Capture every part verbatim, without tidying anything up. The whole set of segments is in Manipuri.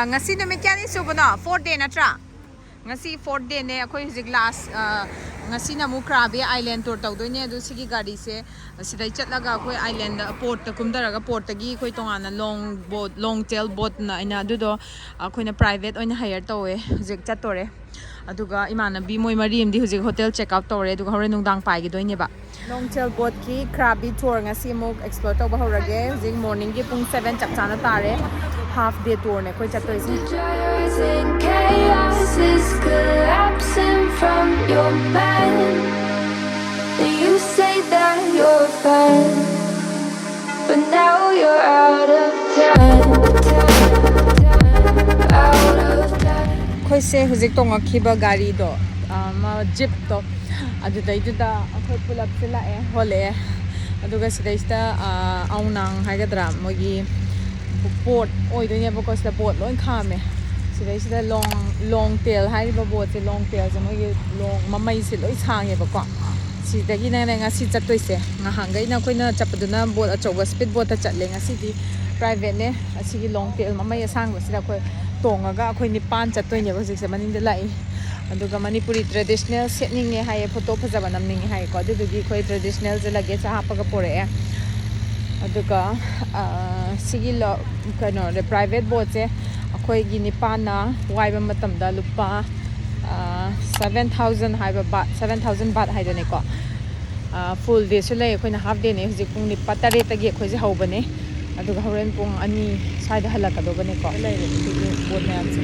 ꯉꯁꯤ ꯅꯨꯃꯤꯠ ꯀꯌꯥꯅꯤ ꯁꯨꯕꯅꯣ? Fourth day ꯅꯠꯇ꯭ꯔꯥ? ꯉꯁꯤ fourth dayꯅꯦ꯫ ꯑꯩꯈꯣꯏ ꯍꯧꯖꯤꯛ last, ꯉꯁꯤꯅ ꯑꯃꯨꯛ ꯀ꯭ꯔꯥꯕꯤ ꯑꯥꯏꯂꯦꯟ tour ꯇꯧꯗꯣꯏꯅꯦ꯫ ꯑꯗꯨ ꯁꯤꯒꯤ ꯒꯥꯔꯤꯁꯦ ꯁꯤꯗꯩ ꯆꯠꯂꯒ ꯑꯩꯈꯣꯏ ꯑꯥꯏꯂꯦꯟꯗ, ꯄꯣꯔꯠꯇ ꯀꯨꯝꯊꯔꯒ, ꯄꯣꯔꯠꯇꯒꯤ ꯑꯩꯈꯣꯏ ꯇꯣꯉꯥꯟꯅ ꯂꯣꯡ ꯕꯣꯠ, ꯂꯣꯡ ꯇꯦꯜ ꯕꯣꯠꯅ ꯑꯩꯅ ꯑꯗꯨꯗꯣ ꯑꯩꯈꯣꯏꯅ private ꯑꯣꯏꯅ hire ꯇꯧꯋꯦ꯫ ꯍꯧꯖꯤꯛ ꯆꯠꯇꯣꯔꯦ꯫ ꯑꯗꯨꯒ ꯏꯃꯥꯟꯅꯕꯤ ꯃꯣꯏ ꯃꯔꯤ ꯑꯃꯗꯤ ꯍꯧꯖꯤꯛ ꯍꯣꯇꯦꯜ check out ꯇꯧꯔꯦ꯫ ꯑꯗꯨꯒ ꯍꯣꯔꯦꯟ ꯅꯨꯡꯗꯥꯡ ꯄꯥꯏꯒꯤꯗꯣꯏꯅꯦꯕ꯫ ꯂꯣꯡ ꯇꯦꯜ ꯕꯣꯠꯀꯤ ꯀ꯭ꯔꯥꯕꯤ tour ꯉꯁꯤ ꯑꯃꯨꯛ explore ꯇꯧꯕ ꯍꯧꯔꯒꯦ꯫ ꯍꯧꯖꯤꯛ morningꯒꯤ ꯄꯨꯡ seven ꯆꯞ ꯆꯥꯅ ꯇꯥꯔꯦ꯫ Half day tourꯅꯦ ꯑꯩꯈꯣꯏ ꯆꯠꯇꯣꯏꯁꯦ꯫ Rising chaos is collapsing from your mind. You say that you're fine, but now you're out of time. Out of time. ꯑꯩꯈꯣꯏꯁꯦ ꯍꯧꯖꯤꯛ ꯇꯣꯡꯉꯛꯈꯤꯕ ꯒꯥꯔꯤꯗꯣ, ꯑꯃ ꯖꯤꯞꯇꯣ, ꯑꯗꯨꯗꯩꯗꯨꯗ ꯑꯩꯈꯣꯏ ꯄꯨꯂꯞꯁꯦ ꯂꯥꯛꯑꯦ, ꯍꯣꯜꯂꯛꯑꯦ꯫ ꯑꯗꯨꯒ ꯁꯤꯗꯩꯁꯤꯗ ꯑꯥꯎꯅꯥꯡ ꯍꯥꯏꯒꯗ꯭ꯔꯥ, ꯃꯣꯏꯒꯤ ꯄꯣꯠ ꯑꯣꯏꯗꯣꯏꯅꯦꯕꯀꯣ꯫ ꯁꯤꯗ ꯕꯣꯠ ꯂꯣꯏ ꯈꯥꯝꯃꯦ꯫ ꯁꯤꯗꯩꯁꯤꯗ ꯂꯣꯡ, ꯂꯣꯡ ꯇꯦꯜ ꯍꯥꯏꯔꯤꯕ ꯕꯣꯠꯁꯦ, ꯂꯣꯡ ꯇꯦꯜꯁꯦ ꯃꯣꯏꯒꯤ ꯂꯣꯡ ꯃꯃꯩꯁꯦ ꯂꯣꯏ ꯁꯥꯡꯉꯦꯕꯀꯣ꯫ ꯁꯤꯗꯒꯤꯅꯅꯦ ꯉꯁꯤ ꯆꯠꯇꯣꯏꯁꯦ꯫ ꯉꯍꯥꯟꯈꯩꯅ ꯑꯩꯈꯣꯏꯅ ꯆꯠꯄꯗꯨꯅ ꯕꯣꯠ ꯑꯆꯧꯕ, speed boatꯇ ꯆꯠꯂꯦ꯫ ꯉꯁꯤꯗꯤ privateꯅꯦ꯫ ꯑꯁꯤꯒꯤ ꯂꯣꯡ ꯇꯦꯜ ꯃꯃꯩ ꯑꯁꯥꯡꯕꯁꯤꯗ ꯑꯩꯈꯣꯏ ꯇꯣꯡꯉꯒ ꯑꯩꯈꯣꯏ ꯅꯤꯄꯥꯟ ꯆꯠꯇꯣꯏꯅꯦꯕ꯫ ꯍꯧꯖꯤꯛꯁꯦ ꯃꯅꯤꯡꯗ ꯂꯥꯛꯏ꯫ ꯑꯗꯨꯒ ꯃꯅꯤꯄꯨꯔꯤ traditional ꯁꯦꯠꯅꯤꯡꯉꯦ ꯍꯥꯏꯌꯦ, photo ꯐꯖꯕ ꯅꯝꯅꯤꯡꯉꯦ ꯍꯥꯏꯌꯦꯀꯣ꯫ ꯑꯗꯨꯗꯨꯒꯤ ꯑꯩꯈꯣꯏ traditionalꯁꯦ luggage ꯍꯥꯞꯄꯒ ꯄꯣꯔꯛꯑꯦ꯫ ꯑꯗꯨꯒ ꯁꯤꯒꯤ ꯀꯩꯅꯣ, private boatꯁꯦ ꯑꯩꯈꯣꯏꯒꯤ ꯅꯤꯄꯥꯟꯅ ꯋꯥꯏꯕ ꯃꯇꯝꯗ ꯂꯨꯄꯥ seven thousand ꯍꯥꯏꯕ ꯕꯥꯠ, seven thousand ꯕꯥꯠ ꯍꯥꯏꯗꯨꯅꯦꯀꯣ꯫ Full dayꯁꯨ ꯂꯩ, ꯑꯩꯈꯣꯏꯅ half dayꯅꯦ꯫ ꯍꯧꯖꯤꯛ ꯄꯨꯡ ꯅꯤꯄꯥꯜ, ꯇꯔꯦꯠꯇꯒꯤ ꯑꯩꯈꯣꯏꯁꯦ ꯍꯧꯕꯅꯦ꯫ ꯑꯗꯨꯒ ꯍꯣꯔꯦꯟ ꯄꯨꯡ ꯑꯅꯤ ꯁ꯭ꯋꯥꯏꯗ ꯍꯜꯂꯛꯀꯗꯧꯕꯅꯦꯀꯣ꯫ ꯂꯩꯔꯦ ꯑꯗꯨꯒꯤ ꯕꯣꯠ ꯃꯌꯥꯝꯁꯦ꯫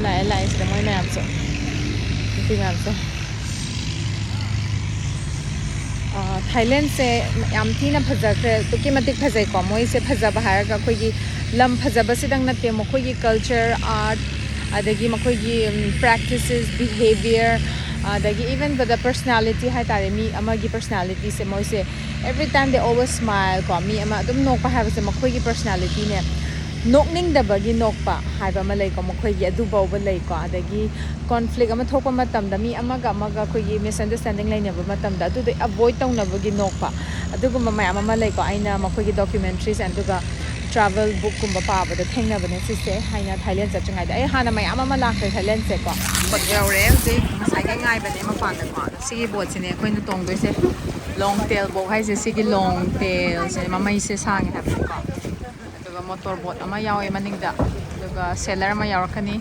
ꯂꯥꯛꯑꯦ, ꯂꯥꯛꯑꯦ ꯁꯤꯗ ꯃꯣꯏ ꯃꯌꯥꯝꯁꯨ, ꯅꯨꯄꯤ ꯃꯌꯥꯝꯁꯦ꯫ ꯊꯥꯏꯂꯦꯟꯁꯦ ꯌꯥꯝ ꯊꯤꯅ ꯐꯖꯈ꯭ꯔꯦ, ꯑꯗꯨꯛꯀꯤ ꯃꯇꯤꯛ ꯐꯖꯩꯀꯣ꯫ ꯃꯣꯏꯁꯦ ꯐꯖꯕ ꯍꯥꯏꯔꯒ ꯑꯩꯈꯣꯏꯒꯤ ꯂꯝ ꯐꯖꯕꯁꯤꯗꯪ ꯅꯠꯇꯦ, ꯃꯈꯣꯏꯒꯤ culture, art, ꯑꯗꯒꯤ ꯃꯈꯣꯏꯒꯤ practices, behavior, ꯑꯗꯒꯤ even the personality ꯍꯥꯏ ꯇꯥꯔꯦ, ꯃꯤ ꯑꯃꯒꯤ personalityꯁꯦ꯫ ꯃꯣꯏꯁꯦ every time they always smile ꯀꯣ, ꯃꯤ ꯑꯃ ꯑꯗꯨꯝ ꯅꯣꯛꯄ ꯍꯥꯏꯕꯁꯦ ꯃꯈꯣꯏꯒꯤ personalityꯅꯦ꯫ ꯅꯣꯛꯅꯤꯡꯗꯕꯒꯤ ꯅꯣꯛꯄ ꯍꯥꯏꯕ ꯑꯃ ꯂꯩꯀꯣ, ꯃꯈꯣꯏꯒꯤ ꯑꯗꯨꯐꯥꯎꯕ ꯂꯩꯀꯣ꯫ ꯑꯗꯒꯤ ꯀꯣꯟꯐ꯭ꯂꯤꯛ ꯑꯃ ꯊꯣꯛꯄ ꯃꯇꯝꯗ ꯃꯤ ꯑꯃꯒ ꯑꯃꯒ ꯑꯩꯈꯣꯏꯒꯤ ꯃꯤꯁꯑꯟꯗꯔꯁ꯭ꯇꯦꯟꯗꯤꯡ ꯂꯩꯅꯕ ꯃꯇꯝꯗ ꯑꯗꯨꯗꯣ ꯑꯦꯚꯣꯏꯗ ꯇꯧꯅꯕꯒꯤ ꯅꯣꯛꯄ, ꯑꯗꯨꯒꯨꯝꯕ ꯃꯌꯥꯝ ꯑꯃ ꯂꯩꯀꯣ꯫ ꯑꯩꯅ ꯃꯈꯣꯏꯒꯤ ꯗꯣꯀ꯭ꯌꯨꯃꯦꯟꯇ꯭ꯔꯤꯁ ꯑꯗꯨꯒ ꯇ꯭ꯔꯥꯚꯦꯜ ꯕꯨꯛꯀꯨꯝꯕ ꯄꯥꯕꯗ ꯊꯦꯡꯅꯕꯅꯦ ꯁꯤꯁꯦ, ꯍꯥꯏꯅ ꯊꯥꯏꯂꯦꯟ ꯆꯠꯇ꯭ꯔꯤꯉꯩꯗ꯫ ꯑꯩ ꯍꯥꯟꯅ ꯃꯌꯥꯝ ꯑꯃ ꯂꯥꯛꯈ꯭ꯔꯦ ꯊꯥꯏꯂꯦꯟꯁꯦꯀꯣ꯫ ꯕꯣꯠ ꯌꯧꯔꯦ ꯍꯧꯖꯤꯛ, ꯉꯁꯥꯏꯒꯩ ꯉꯥꯏꯕꯅꯦ ꯃꯄꯥꯟꯗꯀꯣ꯫ ꯁꯤꯒꯤ ꯕꯣꯠꯁꯤꯅꯦ ꯑꯩꯈꯣꯏꯅ ꯇꯣꯡꯗꯣꯏꯁꯦ, ꯂꯣꯡ ꯇꯦꯜ ꯕꯣꯠ ꯍꯥꯏꯁꯦ꯫ ꯁꯤꯒꯤ ꯂꯣꯡ ꯇꯦꯜꯁꯦ ꯃꯃꯩꯁꯦ ꯁꯥꯡꯉꯦ ꯍꯥꯏꯕꯅꯤꯀꯣ꯫ ꯑꯗꯨꯒ ꯃꯣꯇꯣꯔ ꯕꯣꯠ ꯑꯃ ꯌꯥꯎꯋꯦ ꯃꯅꯤꯡꯗ, ꯑꯗꯨꯒ ꯁꯦꯂꯔ ꯑꯃ ꯌꯥꯎꯔꯛꯀꯅꯤ꯫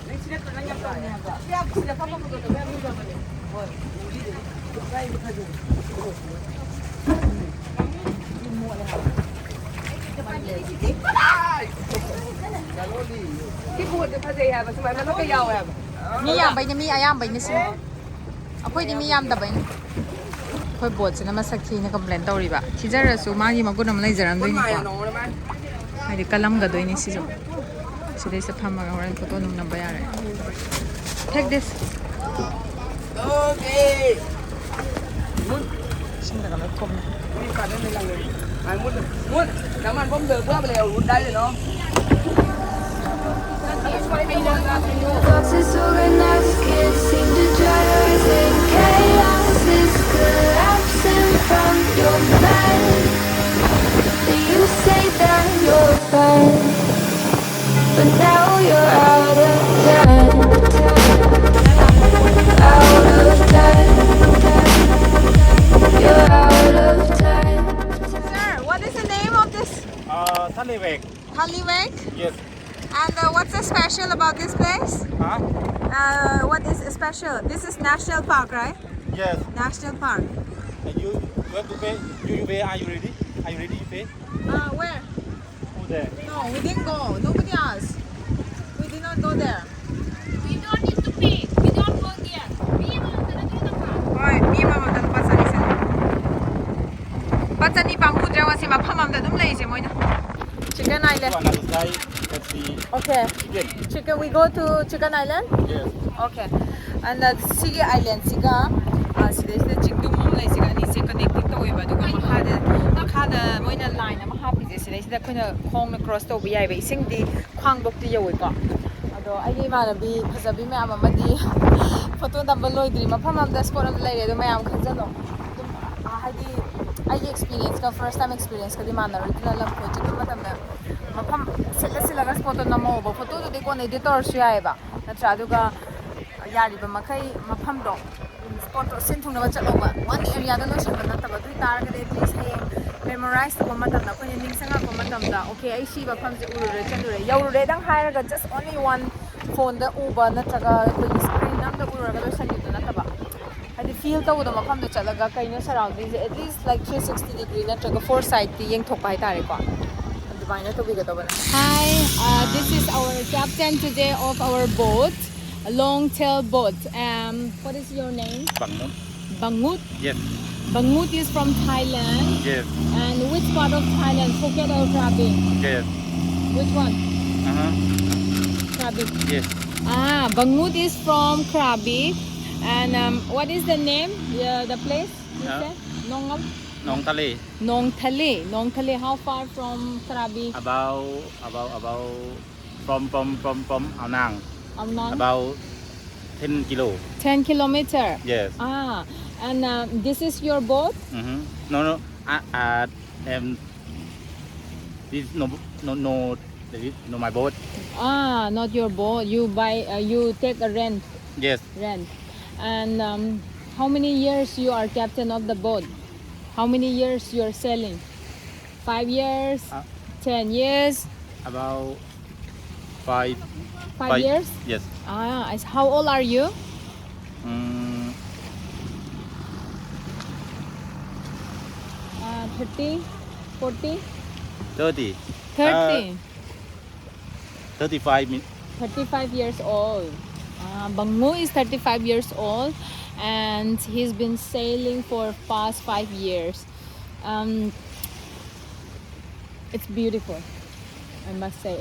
ꯁꯤ ꯕꯣꯠꯁꯦ ꯐꯖꯩ ꯍꯥꯏꯕ, ꯁꯨꯃꯥꯏꯅ ꯃꯊꯛꯇ ꯌꯥꯎꯋꯦ ꯍꯥꯏꯕ꯫ ꯃꯤ ꯌꯥꯝꯕꯩꯅꯦ, ꯃꯤ ꯑꯌꯥꯝꯕꯩꯅꯦ ꯁꯤ꯫ ꯑꯩꯈꯣꯏꯗꯤ ꯃꯤ ꯌꯥꯝꯗꯕꯩꯅꯦ꯫ ꯑꯩꯈꯣꯏ ꯕꯣꯠꯁꯤꯅ ꯃꯁꯛ ꯊꯤꯅ ꯀꯝꯄ꯭ꯂꯦꯟ ꯇꯧꯔꯤꯕ꯫ ꯊꯤꯖꯔꯁꯨ ꯃꯥꯒꯤ ꯃꯒꯨꯟ ꯑꯃ ꯂꯩꯖꯔꯝꯗꯣꯏꯅꯤꯀꯣ꯫ ꯍꯥꯏꯗꯤ ꯀꯜꯂꯝꯒꯗꯣꯏꯅꯤ ꯁꯤꯁꯨ꯫ ꯁꯤꯗꯩꯁꯤꯗ ꯐꯝꯃꯒ ꯍꯣꯔꯦꯟ ꯐꯣꯇꯣ ꯅꯨꯡ ꯅꯝꯕ ꯌꯥꯔꯦ꯫ Take this. ꯏꯁꯤꯡꯗꯒ ꯂꯣꯏ ꯊꯨꯝꯃꯦ꯫ Thoughts is organized, can't seem to judge. Chaos is collapsing from your mind. You say that you're fine, but now you're out of time. Out of time. You're out of time. Sir, what is the name of this? Uh, Thali Lake. Thali Lake? Yes. And uh, what's the special about this place? Huh? Uh, what is special? This is National Park, right? Yes. National Park. And you, you have to pay. You, you pay. Are you ready? Are you ready? You pay. Uh, where? Over there. No, we didn't go. Nobody asked. We did not go there. We don't need to pay. We don't go there. ꯃꯤ ꯑꯃꯃꯝꯗ ꯂꯨꯄꯥ ꯆꯅꯤ ꯆꯅꯤ꯫ ꯂꯨꯄꯥ ꯆꯅꯤ ꯄꯥꯝꯃꯨꯗ꯭ꯔꯥ ꯉꯁꯤ ꯃꯐꯝ ꯑꯃꯗ ꯑꯗꯨꯝ ꯂꯩꯔꯤꯁꯦ ꯃꯣꯏꯅ꯫ Chicken Island. Another side, that's the Okay. Chicken. Chicken, we go to Chicken Island? Yes. Okay. And uh, ꯁꯤꯒꯤ ꯑꯥꯏꯂꯦꯟꯁꯤꯒ, ꯑ, ꯁꯤꯗꯩꯁꯤꯗ ꯆꯤꯡꯗꯨꯝ ꯑꯃ ꯂꯩꯁꯤꯒ ꯑꯅꯤꯁꯦ ꯀꯅꯦꯛꯇꯤꯡ ꯇꯧꯋꯦꯕ꯫ ꯑꯗꯨꯒ ꯃꯈꯥꯗ, ꯃꯈꯥꯗ ꯃꯣꯏꯅ ꯂꯥꯏꯟ ꯑꯃ ꯍꯥꯞꯄꯤꯁꯦ꯫ ꯁꯤꯗꯩꯁꯤꯗ ꯑꯩꯈꯣꯏꯅ ꯈꯣꯡꯅ ꯀ꯭ꯔꯣꯁ ꯇꯧꯕ ꯌꯥꯏꯕ, ꯏꯁꯤꯡꯗꯤ ꯈ꯭ꯋꯥꯡꯕꯣꯛꯇꯤ ꯌꯧꯋꯦꯀꯣ꯫ ꯑꯗꯣ ꯑꯩꯒꯤ ꯏꯃꯥꯟꯅꯕꯤ ꯐꯖꯕꯤ ꯃꯌꯥꯝ ꯑꯃꯗꯤ ꯐꯣꯇꯣ ꯅꯝꯕ ꯂꯣꯏꯗ꯭ꯔꯤ, ꯃꯐꯝ ꯑꯃꯗ ꯁ꯭ꯄꯣꯠ ꯑꯃꯗ ꯂꯩꯔꯦ꯫ ꯑꯗꯣ ꯃꯌꯥꯝ ꯈꯟꯖꯜꯂꯣ꯫ ꯑꯗꯨꯝ, ꯑ, ꯍꯥꯏꯗꯤ ꯑꯩꯒꯤ ꯑꯦꯛꯁꯄꯤꯔꯤꯌꯦꯟꯁꯀ ꯐꯥꯔꯁ ꯇꯥꯏꯝ ꯑꯦꯛꯁꯄꯤꯔꯤꯌꯦꯟꯁꯀꯗꯤ ꯃꯥꯟꯅꯔꯣꯏ꯫ ꯑꯗꯨꯅ ꯂꯝ ꯀꯣꯏ ꯆꯠꯄ ꯃꯇꯝꯗ ꯃꯐꯝ ꯁꯤꯜꯂ ꯁꯤꯜꯂꯒ ꯁ꯭ꯄꯣꯠꯇꯣ ꯅꯝꯍꯧꯕ꯫ ꯐꯣꯇꯣꯗꯨꯗꯤ ꯀꯣꯟꯅ ꯏꯗꯤꯠ ꯇꯧꯔꯁꯨ ꯌꯥꯏꯑꯕ, ꯅꯠꯇ꯭ꯔꯥ? ꯑꯗꯨꯒ ꯌꯥꯔꯤꯕ ꯃꯈꯩ ꯃꯐꯝꯗꯣ, ꯁ꯭ꯄꯣꯠꯇꯣ ꯁꯤꯟ ꯊꯨꯡꯅꯕ ꯆꯠꯂꯣꯕ꯫ ꯋꯥꯟ ꯑꯦꯔꯤꯌꯥꯗ ꯂꯣꯏꯁꯤꯟꯕ ꯅꯠꯇꯕ꯫ ꯑꯗꯨ ꯑꯣꯏ ꯇꯥꯔꯒꯗꯤ ꯑꯦꯠꯂꯤꯁ ꯍꯌꯦꯡ ꯃꯦꯃꯣꯔꯥꯏꯁ ꯇꯧꯕ ꯃꯇꯝꯗ, ꯑꯩꯈꯣꯏꯅ ꯅꯤꯡꯁꯤꯡꯉꯛꯄ ꯃꯇꯝꯗ, "ꯑꯣꯀꯦ, ꯑꯩ ꯁꯤ ꯃꯐꯝꯁꯦ ꯎꯔꯨꯔꯦ, ꯆꯠꯂꯨꯔꯦ, ꯌꯧꯔꯨꯔꯦꯗꯪ" ꯍꯥꯏꯔꯒ just only one ꯐꯣꯟꯗ ꯎꯕ ꯅꯠꯇ꯭ꯔꯒ ꯑꯩꯈꯣꯏꯒꯤ ꯁ꯭ꯀ꯭ꯔꯤꯟ ꯑꯝꯗ ꯎꯔꯒ ꯂꯣꯏꯁꯤꯟꯈꯤꯕꯗꯣ ꯅꯠꯇꯕ, ꯍꯥꯏꯗꯤ ꯐꯤꯜ ꯇꯧꯕꯗꯣ, ꯃꯐꯝꯗꯣ ꯆꯠꯂꯒ ꯀꯩꯅꯣ ꯁꯔꯥꯎꯟꯗꯤꯡꯁꯦ at least like three sixty degree ꯅꯠꯇ꯭ꯔꯒ ꯐꯣꯔ ꯁꯥꯏꯗꯇꯤ ꯌꯦꯡꯊꯣꯛꯄ ꯍꯥꯏꯇꯥꯔꯦꯀꯣ꯫ ꯑꯗꯨꯃꯥꯏꯅ ꯇꯧꯕꯤꯒꯗꯕꯅꯦ꯫ Hi, uh, this is our captain today of our boat, a long tail boat. Um, what is your name? Bangut. Bangut? Yes. Bangut is from Thailand. Yes. And which part of Thailand? Phuket or Krabi? Yes. Which one? Uh-huh. Krabi. Yes. Ah, Bangut is from Krabi. And um, what is the name? Uh, the place? You uh, say? Nongam? Nongtale. Nongtale. Nongtale. How far from Krabi? About, about, about from, from, from, from Anang. Anang? About ten kilo. Ten kilometer? Yes. Ah, and uh, this is your boat? Mm-hmm. No, no. Uh, uh, um, this no, no, no, this no my boat. Ah, not your boat. You buy, uh, you take a rent. Yes. Rent. And um, how many years you are captain of the boat? How many years you are sailing? Five years? Uh, ten years? About five. Five, five years? Yes. Ah, I see. How old are you? Mm. Uh, thirty, forty? Thirty. Thirty. Uh, thirty-five min- thirty-five years old. Uh, Bangu is thirty-five years old, and he's been sailing for past five years. Um, it's beautiful, I must say.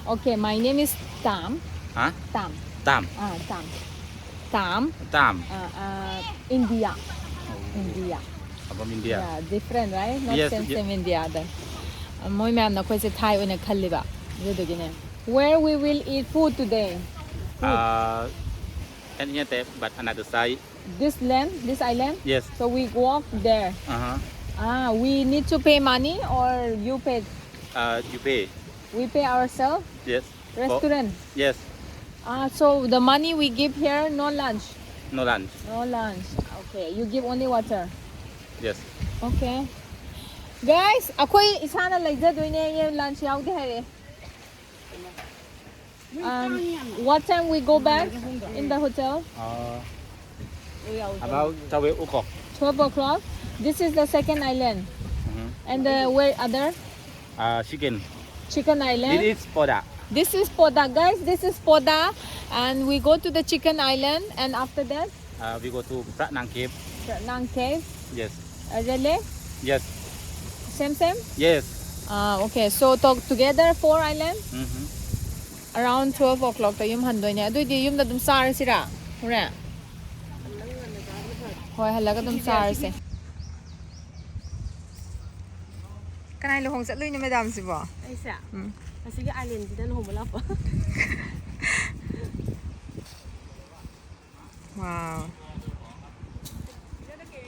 Okay, my name is Tam. Huh? Tam. Tam. Ah, Tam. Tam. Tam. Uh, uh, India. Oh. India. From India. Yeah, different, right? Not yes, same, yeah. Same India. Then. ꯃꯣꯏ ꯃꯌꯥꯝꯅ ꯑꯩꯈꯣꯏꯁꯦ ꯊꯥꯏ ꯑꯣꯏꯅ ꯈꯜꯂꯤꯕ, ꯑꯗꯨꯗꯨꯒꯤꯅꯦ. Where we will eat food today? Uh, and here, but another side. This land, this island? Yes. So we walk there. Uh-huh. Ah, we need to pay money or you pay? Uh, you pay. We pay ourselves? Yes. For- Restaurant? Yes. Ah, so the money we give here, no lunch? No lunch. No lunch. Okay, you give only water. Yes. Okay. Guys, ꯑꯩꯈꯣꯏ ꯏꯁꯥꯅ ꯂꯩꯖꯗꯣꯏꯅꯦ, lunch ꯌꯥꯎꯗꯦ ꯍꯥꯏꯔꯦ. Um, what time we go back in the hotel? Uh, about twelve o'clock. Twelve o'clock. This is the second island. Mhm. And the where other? Uh, chicken. Chicken Island. This is Poda. This is Poda, guys. This is Poda, and we go to the Chicken Island, and after that, Uh, we go to Pratnang Cave. Pratnang Cave, Yes. uh, Rele, Yes. same same. Yes. Ah, okay. So talk together four island. Mm-hmm. Around twelve o'clock ꯇ ꯌꯨꯝ ꯍꯟꯗꯣꯏꯅꯦ꯫ ꯑꯗꯨꯏꯗꯤ ꯌꯨꯝꯗ ꯑꯗꯨꯝ ꯆꯥꯔꯁꯤꯔꯥ? ꯍꯣꯔꯦꯟ꯫ ꯍꯣꯏ, ꯍꯜꯂꯒ ꯑꯗꯨꯝ ꯆꯥꯔꯁꯦ꯫ ꯀꯅꯥꯏ ꯂꯨꯍꯣꯡ ꯆꯠꯂꯨꯏꯅꯣ ꯃꯦꯗꯥꯝꯁꯤꯕꯣ? ꯑꯩꯁꯦ ꯎꯝ꯫ ꯑꯁꯤꯒꯤ ꯑꯥꯏꯂꯦꯟꯁꯤꯗ ꯂꯨꯍꯣꯡꯕ ꯂꯥꯛꯄ꯫ Wow.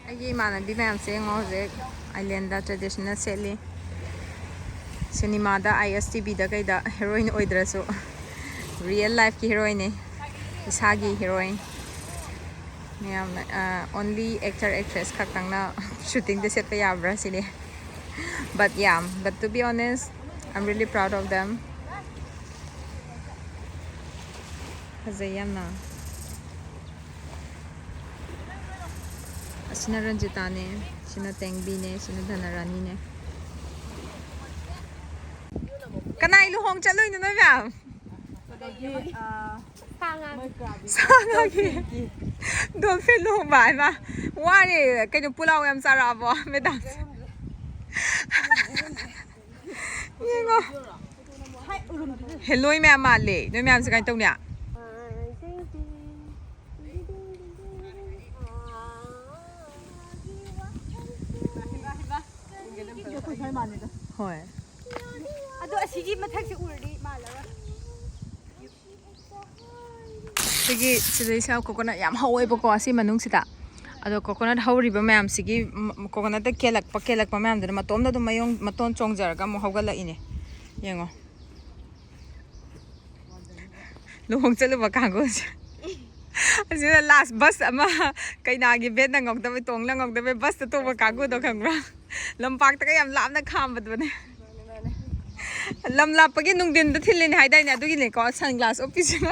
ꯑꯩꯒꯤ ꯏꯃꯥꯟꯅꯕꯤ ꯃꯌꯥꯝꯁꯦ ꯌꯦꯡꯉꯣ, ꯍꯧꯖꯤꯛ ꯑꯥꯏꯂꯦꯟꯗ traditional ꯁꯦꯠꯂꯤ꯫ ꯁꯤꯅꯦꯃꯥꯗ, ISTV ꯗ ꯀꯩꯗ heroine ꯑꯣꯏꯗ꯭ꯔꯁꯨ, real life ꯀꯤ heroine ꯅꯦ, ꯏꯁꯥꯒꯤ heroine꯫ ꯃꯌꯥꯝꯅ, ꯑ, only actor actress ꯈꯛꯇꯪꯅ shooting ꯗ ꯁꯦꯠꯄ ꯌꯥꯕ꯭ꯔꯥ ꯁꯤꯅꯦ꯫ But yeah, but to be honest, I'm really proud of them. ꯐꯖꯩ ꯌꯥꯝꯅ꯫ ꯑꯁꯤꯅ ꯔꯟꯖꯤꯇꯥꯅꯦ, ꯁꯤꯅ ꯇꯦꯡꯕꯤꯅꯦ, ꯁꯤꯅ ꯙꯅꯔꯥꯅꯤꯅꯦ꯫ ꯀꯅꯥꯏ ꯂꯨꯍꯣꯡ ꯆꯠꯂꯨꯏꯅꯣ ꯅꯣꯏ ꯃꯌꯥꯝ? ꯁꯥ ꯉꯥꯒꯤ꯫ Dolphin ꯂꯨꯍꯣꯡꯕ ꯍꯥꯏꯕ꯫ ꯋꯥꯔꯦ꯫ ꯀꯩꯅꯣ, ꯄꯨꯂꯥꯎ ꯌꯥꯝ ꯆꯥꯔꯛꯑꯕꯣ ꯃꯦꯗꯥꯝ? ꯌꯦꯡꯉꯣ꯫ ꯍꯦ, ꯂꯣꯏ ꯃꯌꯥꯝ ꯃꯥꯜꯂꯦ꯫ ꯅꯣꯏ ꯃꯌꯥꯝꯁꯦ ꯀꯃꯥꯏꯅ ꯇꯧꯅꯤ? ꯑꯩꯈꯣꯏ ꯁ꯭ꯋꯥꯏ ꯃꯥꯟꯅꯤꯗ꯫ ꯍꯣꯏ꯫ ꯑꯗꯣ ꯑꯁꯤꯒꯤ ꯃꯊꯛꯁꯦ ꯎꯔꯗꯤ ꯃꯥꯜꯂꯔꯣꯏ꯫ ꯑꯩꯈꯣꯏꯒꯤ ꯁꯤꯗꯩꯁꯤꯗ ꯀꯣꯀꯣꯅꯠ ꯌꯥꯝ ꯍꯧꯋꯦꯕꯀꯣ, ꯑꯁꯤ ꯃꯅꯨꯡꯁꯤꯗ꯫ ꯑꯗꯣ ꯀꯣꯀꯣꯅꯠ ꯍꯧꯔꯤꯕ ꯃꯌꯥꯝꯁꯤꯒꯤ, ꯀꯣꯀꯣꯅꯠꯇ ꯀꯦꯜꯂꯛꯄ, ꯀꯦꯜꯂꯛꯄ ꯃꯌꯥꯝꯗꯨꯅ ꯃꯇꯣꯝꯗ ꯑꯗꯨꯝ ꯃꯌꯣꯡ ꯃꯇꯣꯟ ꯆꯣꯡꯖꯔꯒ ꯑꯃꯨꯛ ꯍꯧꯒꯠꯂꯛꯏꯅꯦ꯫ ꯌꯦꯡꯉꯣ, ꯂꯨꯍꯣꯡ ꯆꯠꯂꯨꯕ ꯀꯥꯡꯕꯨꯁꯦ꯫ ꯑꯁꯤꯗ ꯂꯥꯁ ꯕꯁ ꯑꯃ, ꯀꯩꯅꯥꯒꯤ ꯕꯦꯠ ꯅꯪꯍꯧꯗꯕꯩ, ꯇꯣꯡ ꯅꯪꯍꯧꯗꯕꯩ ꯕꯁꯇ ꯇꯣꯡꯕ ꯀꯥꯡꯕꯨꯗꯣ ꯈꯪꯕ꯭ꯔꯥ? ꯂꯝꯄꯥꯛꯇꯒ ꯌꯥꯝ ꯂꯥꯞꯅ ꯈꯥꯝꯕꯗꯨꯅꯦ꯫ ꯂꯝ ꯂꯥꯞꯄꯒꯤ ꯅꯨꯡꯊꯤꯟꯗ ꯊꯤꯜꯂꯤꯅꯦ ꯍꯥꯏꯗꯥꯏꯅꯦ, ꯑꯗꯨꯒꯤꯅꯦꯀꯣ ꯁꯟ ꯒ꯭ꯂꯥꯁ ꯎꯞꯄꯤꯁꯤꯅ꯫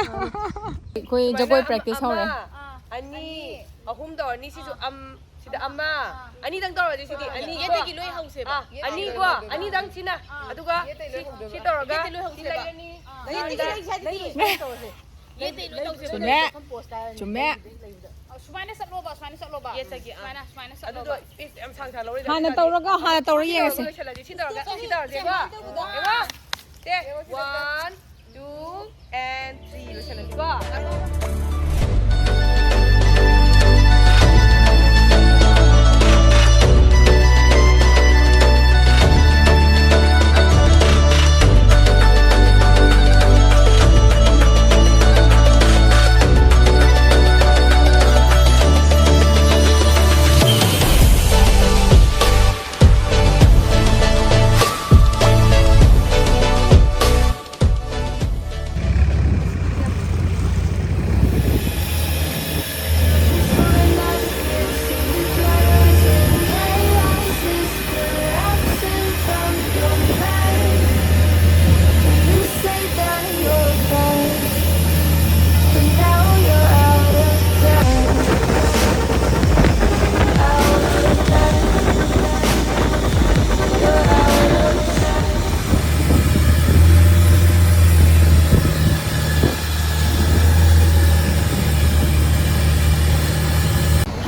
ꯑꯩꯈꯣꯏ ꯖꯒꯣꯏ ꯄ꯭ꯔꯦꯛꯇꯤꯁ ꯍꯧꯔꯦ꯫ ꯑꯃ, ꯑꯅꯤ, ꯑꯍꯨꯝ ꯇꯧꯔꯅꯤ꯫ ꯁꯤꯁꯨ ꯑꯝ, ꯁꯤꯗ ꯑꯃ, ꯑꯅꯤꯗꯪ ꯇꯧꯔꯁꯤ ꯁꯤꯗꯤ꯫ ꯑꯅꯤ ꯀꯣ? ꯌꯦꯠꯇꯒꯤ ꯂꯣꯏ ꯍꯧꯁꯦꯕ꯫ ꯑꯥ, ꯑꯅꯤ ꯀꯣ? ꯑꯅꯤꯗꯪ ꯁꯤꯅ꯫ ꯑꯗꯨꯒ ꯁꯤ, ꯁꯤ ꯇꯧꯔꯒ ꯁꯤ ꯂꯩꯔꯅꯤ꯫ ꯌꯦꯠꯇꯩ ꯂꯣꯏ ꯍꯧꯁꯦꯕ꯫ ꯌꯦꯠꯇꯩ ꯂꯣꯏ ꯇꯧꯁꯦꯕ꯫ ꯌꯦꯠꯇꯩ ꯂꯣꯏ ꯇꯧꯁꯦꯕ꯫ ꯆꯨꯝꯃꯦ꯫ ꯆꯨꯝꯃꯦ꯫ ꯑ, ꯁꯨꯃꯥꯏꯅ ꯆꯠꯂꯣꯕ, ꯁꯨꯃꯥꯏꯅ ꯆꯠꯂꯣꯕ꯫ ꯌꯦꯠꯇꯒꯤ, ꯑꯥ꯫ ꯁꯨꯃꯥꯏꯅ, ꯁꯨꯃꯥꯏꯅ ꯑꯗꯨꯗꯣ ꯆꯠꯂꯣꯕ꯫ ꯏꯁ, ꯌꯥꯝ ꯁꯥꯡ ꯁꯥꯡ ꯂꯧꯔꯣꯏꯗ꯫ ꯍꯥꯟꯅ ꯁꯤ ꯇꯧꯔꯒ, ꯍꯥꯟꯅ ꯇꯧꯔ ꯁꯤ ꯌꯦꯡꯉꯁꯦ꯫ ꯂꯣꯏꯁꯜꯂꯁꯤ꯫ ꯁꯤ ꯇꯧꯔꯒ, ꯁꯤ ꯇꯧꯔꯁꯦꯀꯣ꯫ ꯁꯨꯃꯥꯏꯅ ꯇꯧꯕꯗꯣ꯫ ꯌꯦꯡꯉꯣ꯫ ꯁꯦ, one, two, and three ꯂꯣꯏꯁꯜꯂꯁꯤꯀꯣ꯫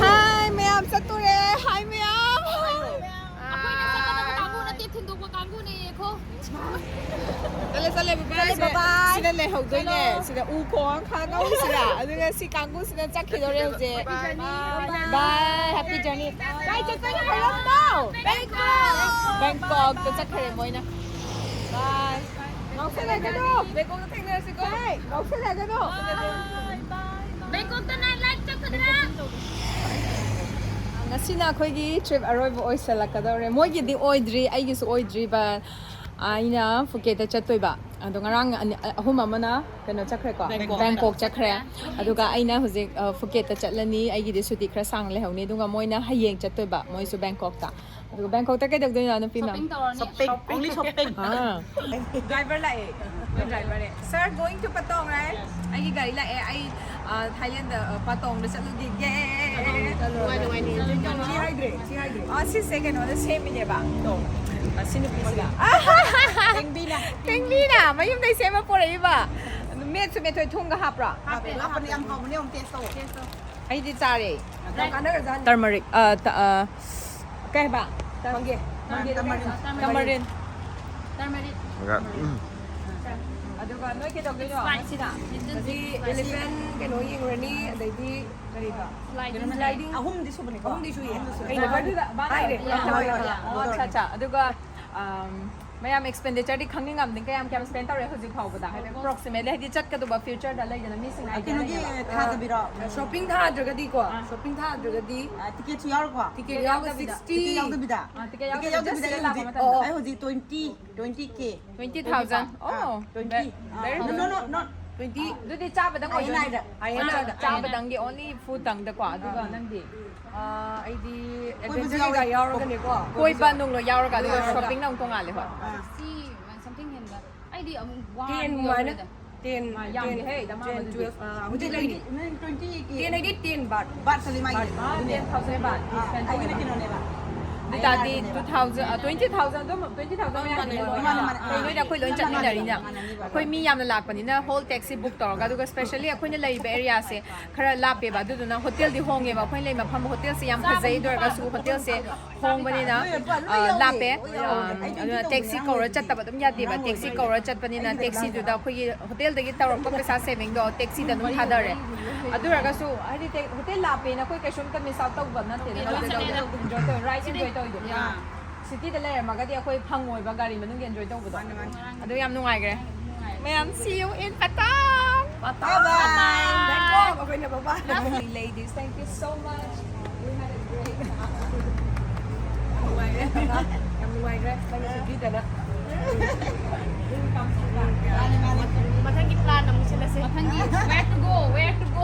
ꯍꯥꯏ ꯃꯌꯥꯝ, ꯆꯠꯇꯣꯔꯦ꯫ ꯍꯥꯏ ꯃꯌꯥꯝ꯫ ꯑꯩꯈꯣꯏꯅ ꯆꯠꯀꯗꯕ ꯀꯥꯡꯕꯨ ꯅꯠꯇꯦ, ꯊꯤꯟꯗꯣꯛꯄ ꯀꯥꯡꯕꯨꯅꯦ, ꯌꯦꯡꯈꯣ꯫ ꯆꯠꯂꯦ, ꯆꯠꯂꯦ, ꯕꯕꯥꯏ꯫ ꯆꯠꯂꯦ, ꯁꯤꯗ, ꯕꯕꯥꯏ꯫ ꯁꯤꯗ ꯂꯩꯍꯧꯗꯣꯏꯅꯦ꯫ ꯆꯠꯂꯣ꯫ ꯁꯤꯗ ꯎ ꯈꯣꯡ ꯈꯥꯡ ꯍꯧꯁꯤꯗ꯫ ꯑꯗꯨꯒ ꯁꯤ ꯀꯥꯡꯕꯨꯁꯤꯅ ꯆꯠꯈꯤꯗꯣꯔꯦ ꯍꯧꯖꯤꯛ꯫ Bye. Bye. Happy journey. ꯀꯥꯏ ꯆꯠꯇꯣꯏꯅꯣ ꯍꯥꯏꯔꯛꯑꯣ? ꯕꯦꯡꯀꯣꯛ꯫ ꯕꯦꯡꯀꯣꯛꯇ ꯆꯠꯈ꯭ꯔꯦ ꯃꯣꯏꯅ꯫ ꯉꯥꯎꯁꯟꯅꯒꯅꯨ꯫ ꯕꯦꯡꯀꯣꯛꯇ ꯊꯦꯡꯅꯔꯁꯤꯀꯣ꯫ ꯍꯦ, ꯉꯥꯎꯁꯟꯅꯒꯅꯨ꯫ ꯕꯦꯡꯀꯣꯛꯇ night life ꯆꯠꯀꯗ꯭ꯔꯥ? ꯉꯁꯤꯅ ꯑꯩꯈꯣꯏꯒꯤ trip ꯑꯔꯣꯏꯕ ꯑꯣꯏꯁꯜꯂꯛꯀꯗꯧꯔꯦ꯫ ꯃꯣꯏꯒꯤꯗꯤ ꯑꯣꯏꯗ꯭ꯔꯤ, ꯑꯩꯒꯤꯁꯨ ꯑꯣꯏꯗ꯭ꯔꯤꯕ꯫ ꯑꯩꯅ ꯐꯨꯀꯦꯠꯇ ꯆꯠꯇꯣꯏꯕ꯫ ꯑꯗꯣ ꯉꯔꯥꯡ ꯑꯅꯤ, ꯑꯍꯨꯝ ꯑꯃꯅ ꯀꯩꯅꯣ ꯆꯠꯈ꯭ꯔꯦꯀꯣ? ꯕꯦꯡꯀꯣꯛ꯫ ꯕꯦꯡꯀꯣꯛ ꯆꯠꯈ꯭ꯔꯦ꯫ ꯑꯗꯨꯒ ꯑꯩꯅ ꯍꯧꯖꯤꯛ, ꯑ, ꯐꯨꯀꯦꯠꯇ ꯆꯠꯂꯅꯤ꯫ ꯑꯩꯒꯤꯗꯤ ꯁꯨꯇꯤ ꯈꯔ ꯁꯥꯡꯅ ꯂꯩꯍꯧꯅꯤ꯫ ꯑꯗꯨꯒ ꯃꯣꯏꯅ ꯍꯌꯦꯡ ꯆꯠꯇꯣꯏꯕ, ꯃꯣꯏꯁꯨ ꯕꯦꯡꯀꯣꯛꯇ꯫ ꯑꯗꯨꯒ ꯕꯦꯡꯀꯣꯛꯇ ꯀꯩꯗꯧꯗꯣꯏꯅꯣ, ꯅꯨꯄꯤ ꯃꯌꯥꯝ? Shopping ꯇꯧꯔꯅꯤ꯫ Shopping, only shopping. ꯑꯥ꯫ Driver ꯂꯥꯛꯑꯦ꯫ ꯑꯩꯈꯣꯏ driver ꯅꯦ꯫ Sir, going to Patong, right? ꯑꯩꯒꯤ ꯒꯥꯔꯤ ꯂꯥꯛꯑꯦ꯫ ꯑꯩ, ꯑ, ꯊꯥꯏꯂꯦꯟꯗ, ꯑ, ꯄꯥꯇꯣꯡꯗ ꯆꯠꯂꯨꯈꯤꯒꯦ꯫ ꯅꯨꯡꯉꯥꯏ, ꯅꯨꯡꯉꯥꯏ, ꯅꯨꯡꯉꯥꯏ, ꯅꯨꯡꯉꯥꯏ꯫ ꯁꯤ ꯍꯥꯏꯗ꯭ꯔꯦ, ꯁꯤ ꯍꯥꯏꯗ꯭ꯔꯦ꯫ ꯑ, ꯁꯤꯁꯦ ꯀꯩꯅꯣꯅ ꯁꯦꯝꯃꯤꯅꯦꯕ꯫ ꯑ, ꯁꯤ ꯅꯨꯄꯤꯁꯤꯅ꯫ ꯄꯦꯡꯕꯤꯅ꯫ ꯄꯦꯡꯕꯤꯅ ꯃꯌꯨꯝꯗꯩ ꯁꯦꯝꯃ ꯄꯣꯔꯛꯏꯕ꯫ ꯑꯗꯨ ꯃꯦꯠꯁꯨ ꯃꯦꯠꯊꯣꯏ, ꯊꯨꯝꯒ ꯍꯥꯞꯄ꯭ꯔꯥ? ꯍꯥꯞꯄꯦ, ꯍꯥꯞꯄꯅꯦ, ꯌꯥꯝ ꯍꯥꯎꯕꯅꯦ, ꯑꯃꯨꯛ taste ꯇꯧ꯫ Taste ꯇꯧ꯫ ꯑꯩꯗꯤ ꯆꯥꯔꯦ꯫ ꯌꯥꯝ ꯀꯥꯟꯅꯒ꯭ꯔꯖꯥꯠꯅꯤ꯫ Turmeric, ꯑ, ꯇ-, ꯑ, ꯀꯩ ꯍꯥꯏꯕ? ꯃꯪꯒꯦ꯫ ꯃꯪꯒꯦ꯫ Tamarind. Tamarind. Tamarind. ꯑꯗꯨꯒ, ꯎꯝ꯫ ꯑꯗꯨꯒ ꯅꯣꯏ ꯀꯩꯗꯧꯗꯣꯏꯅꯣ ꯉꯁꯤꯅ? ꯉꯁꯤ elephant ꯀꯩꯅꯣ ꯌꯦꯡꯉꯨꯔꯅꯤ, ꯑꯗꯩꯗꯤ ꯀꯔꯤꯕ? Sliding. Sliding. ꯑꯍꯨꯝꯗꯤ ꯁꯨꯕꯅꯤꯀꯣ? ꯑꯍꯨꯝꯗꯤ ꯁꯨꯏꯌꯦ꯫ ꯑꯍꯨꯝꯗꯤ ꯁꯨꯏꯌꯦ꯫ ꯀꯩꯅꯣ? ꯍꯥꯏꯔꯦ꯫ ꯍꯣꯏ, ꯍꯣꯏ, ꯍꯣꯏ, ꯍꯣꯏ꯫ ꯑꯣ, ꯑꯠꯆꯥ, ꯑꯠꯆꯥ꯫ ꯑꯗꯨꯒ, ꯑꯝ, ꯃꯌꯥꯝ expenditure ꯗꯤ ꯈꯪꯅꯤꯡꯉꯝꯅꯤ, ꯀꯌꯥꯝ ꯀꯌꯥꯝ spend ꯇꯧꯔꯦ ꯍꯧꯖꯤꯛ ꯐꯥꯎꯕꯗ? ꯍꯥꯏꯗꯤ approximately, ꯍꯥꯏꯗꯤ ꯆꯠꯀꯗꯧꯕ future ꯗ ꯂꯩꯗꯅ, ꯃꯤꯁꯤꯡ ꯑ, idea ꯀꯩꯅꯣꯒꯤ ꯂꯩꯅꯕ꯫ ꯊꯥꯗꯕꯤꯔꯣ? Shopping ꯊꯥꯗ꯭ꯔꯒꯗꯤꯀꯣ, ꯑꯥ꯫ Shopping ꯊꯥꯗ꯭ꯔꯒꯗꯤ ꯑꯥ, ticket ꯁꯨ ꯌꯥꯎꯔꯀꯣ? Ticket ꯌꯥꯎꯗꯕꯤꯗ꯫ Ticket ꯌꯥꯎꯗꯕꯤꯗ꯫ ꯑꯥ, ticket ꯌꯥꯎꯗꯕꯤꯗ ꯌꯥꯎꯗꯕꯤꯗ ꯁꯤꯗ ꯑꯩ ꯂꯥꯛꯄ ꯍꯧꯖꯤꯛ, ꯃꯇꯝꯗ꯫ ꯑꯣ, ꯑꯩ ꯍꯧꯖꯤꯛ twenty, twenty K. Twenty thousand. ꯑꯥ, ꯑꯣ, twenty. Very ꯑꯥ, good. No, no, no, no. Twenty. ꯑꯗꯨꯗꯤ ꯆꯥꯕꯗꯪ ꯑꯣꯏꯗꯣꯏꯅꯤ꯫ ꯑꯥꯏ ꯑꯦꯟ ꯑꯥꯏꯗ꯫ ꯆꯥꯕꯗꯪꯒꯤ, only food ꯇꯪꯗꯀꯣ꯫ ꯑꯗꯨꯒ ꯑꯥ꯫ ꯅꯪꯗꯤ? ꯑꯥ, ꯑꯩꯗꯤ ꯀꯣꯏꯕꯁꯨ adventure ꯌꯥꯎꯔꯦ꯫ ꯀꯩꯀꯥ ꯌꯥꯎꯔꯒꯅꯤꯀꯣ꯫ ꯀꯣꯏꯕ ꯅꯨꯡꯂꯣꯏ ꯌꯥꯎꯔꯒ, ꯑꯗꯨꯒ ꯌꯥꯎꯔꯒ꯫ Shopping ꯅ ꯑꯃꯨꯛ ꯇꯣꯡꯉꯥꯜꯂꯦ, ꯍꯣꯏ꯫ ꯑꯥ꯫ Sixty something ꯍꯦꯟꯕ꯫ ꯑꯩꯗꯤ ꯑꯃꯨꯛ ten ꯋꯥꯡꯕ ꯑꯗꯨꯃꯥꯏꯅ꯫ ꯌꯧꯔꯦꯗ꯫ Ten, ꯃꯥ ꯌꯥꯝꯗꯦ ten, ꯍꯦ, ꯗꯃꯥ ten, ꯑꯗꯨꯗꯤ꯫ Twelve, ꯑꯥ, ꯍꯧꯖꯤꯛ ꯂꯩꯔꯤ꯫ Twenty, twenty K꯫ Ten ꯍꯥꯏꯗꯤ ten ꯕꯥꯠ꯫ ꯕꯥꯠ ꯇꯗꯤ ꯃꯥꯒꯤ꯫ ꯕꯥꯠ, ꯑꯥ, ten thousand ꯕꯥꯠ꯫ ꯑꯥ, ꯑꯩꯒꯤꯅ ꯀꯩꯅꯣꯅꯦꯕ꯫ ꯑꯗꯨ ꯇꯥꯔꯗꯤ ꯑꯥꯏ ꯑꯦꯟ ꯑꯥꯔꯗꯅꯦꯕ꯫ Two thousand, ꯑ, twenty thousand ꯑꯗꯨꯝ, twenty thousand ꯃꯌꯥꯗꯤ ꯃꯥꯅꯦ, ꯂꯩꯔꯝꯒꯅꯤ꯫ ꯃꯥꯅꯦ, ꯃꯥꯅꯦ꯫ ꯀꯩꯅꯣꯗꯤ ꯑꯩꯈꯣꯏ ꯂꯣꯏ ꯆꯠꯃꯤꯟꯅꯔꯤꯅ꯫ ꯃꯥꯟꯅꯅꯤꯕ꯫ ꯑꯩꯈꯣꯏ ꯃꯤ ꯌꯥꯝꯅ ꯂꯥꯛꯄꯅꯤꯅ whole taxi book ꯇꯧꯔꯒ, ꯑꯗꯨꯒ specially ꯑꯩꯈꯣꯏꯅ ꯂꯩꯔꯤꯕ area ꯁꯦ ꯈꯔ ꯂꯥꯞꯄꯦꯕ, ꯑꯗꯨꯗꯨꯅ hotel ꯗꯤ ꯍꯣꯡꯉꯦꯕ꯫ ꯑꯩꯈꯣꯏꯅ ꯂꯩ ꯃꯐꯝ hotel ꯁꯦ ꯌꯥꯝ ꯐꯖꯩ, ꯑꯗꯨ ꯑꯣꯏꯔꯒꯁꯨ hotel ꯁꯦ ꯍꯣꯡꯕꯅꯤꯅ, ꯑ, ꯂꯥꯞꯄꯦ꯫ ꯑ, ꯑꯗꯨꯅ taxi ꯀꯧꯔ ꯆꯠꯇꯕ ꯑꯗꯨꯝ ꯌꯥꯗꯦꯕ꯫ Taxi ꯀꯧꯔ ꯆꯠꯄꯅꯤꯅ taxi ꯗꯨꯗ ꯑꯩꯈꯣꯏꯒꯤ hotel ꯗꯒꯤ ꯇꯧꯔꯛꯄ ꯄꯩꯁꯥ saving ꯗꯣ taxi ꯗ ꯑꯗꯨꯝ ꯊꯥꯗꯔꯦ꯫ ꯑꯗꯨ ꯑꯣꯏꯔꯒꯁꯨ ꯍꯥꯏꯗꯤ ꯇꯦ-, hotel ꯂꯥꯞꯄꯦꯅ ꯑꯩꯈꯣꯏ ꯀꯩꯁꯨꯝꯇ miss out ꯇꯧꯕ ꯅꯠꯇꯦꯗꯅ꯫ Enjoy ꯇꯧꯋꯦ, rides enjoy ꯇꯧꯋꯤꯗꯣ꯫ ꯁꯤꯇꯤꯗ ꯂꯩꯔꯝꯃꯒꯗꯤ ꯑꯩꯈꯣꯏ ꯐꯪꯉꯣꯏꯕ ꯒꯥꯔꯤ ꯃꯅꯨꯡ ꯑꯦꯟꯖꯣꯏ ꯇꯧꯕꯗꯣ꯫ ꯑꯗꯨ ꯌꯥꯝ ꯅꯨꯡꯉꯥꯏꯈ꯭ꯔꯦ꯫ ꯃꯌꯥꯝ, see you in Patong. Bye bye. Bangkok. ꯑꯩꯈꯣꯏꯅ bye bye. Lovely ladies, thank you so much. We had a great time. ꯌꯥꯝ ꯅꯨꯡꯉꯥꯏꯈ꯭ꯔꯦ ꯅꯪꯒꯤ ꯁꯤꯇꯤꯗꯅ꯫ ꯃꯊꯪꯒꯤ plan ꯑꯃꯨꯛ ꯁꯤꯜꯂꯁꯦ꯫ ꯃꯊꯪꯒꯤ where to go, where to go.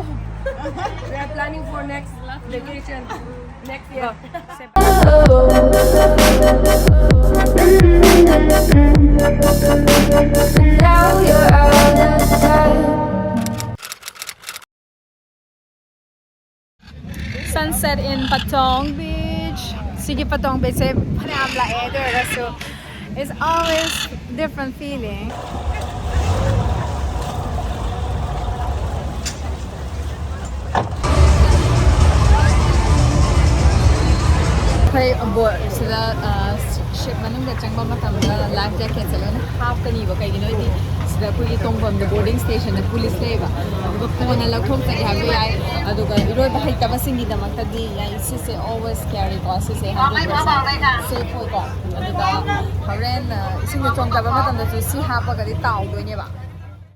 We are planning for next vacation. Next year. Now you're out of time. Sunset in Patong Beach. ꯁꯤꯒꯤ Patong Beach ꯁꯦ ꯐꯅꯌꯥꯝ ꯂꯥꯛꯑꯦ, ꯑꯗꯨ ꯑꯣꯏꯔꯒꯁꯨ it's always different feeling. ꯑꯩꯈꯣꯏ ꯕꯣꯠ ꯁꯤꯗ ꯁꯤꯞ ꯃꯅꯨꯡꯗ ꯆꯪꯕ ꯃꯇꯝꯗ life jacketꯁꯦ ꯂꯣꯏꯅ ꯍꯥꯞꯀꯅꯤꯕ꯫ ꯀꯩꯒꯤꯅꯣ ꯍꯥꯏꯗꯤ ꯁꯤꯗ ꯑꯩꯈꯣꯏꯒꯤ ꯇꯣꯡꯐꯝꯗ boarding stationꯗ police ꯂꯩꯌꯦꯕ꯫ ꯑꯗꯨꯒ ꯀꯣꯟꯅ ꯂꯧꯊꯣꯛꯆꯒꯦ ꯍꯥꯏꯕ ꯌꯥꯏ꯫ ꯑꯗꯨꯒ ꯏꯔꯣꯏꯕ ꯍꯩꯇꯕꯁꯤꯡꯒꯤꯗꯃꯛꯇꯗꯤ ꯌꯥꯏ, ꯁꯤꯁꯦ always carryꯀꯣ, ꯁꯤꯁꯦ ꯍꯥꯞꯄꯤꯕꯁꯦ safe ꯑꯣꯏꯀꯣ꯫ ꯑꯗꯨꯒ ꯍꯣꯔꯦꯟ ꯏꯁꯤꯡꯗ ꯆꯣꯡꯊꯕ ꯃꯇꯝꯗꯁꯨ ꯁꯤ ꯍꯥꯞꯄꯒꯗꯤ ꯇꯥꯎꯗꯣꯏꯅꯦꯕ꯫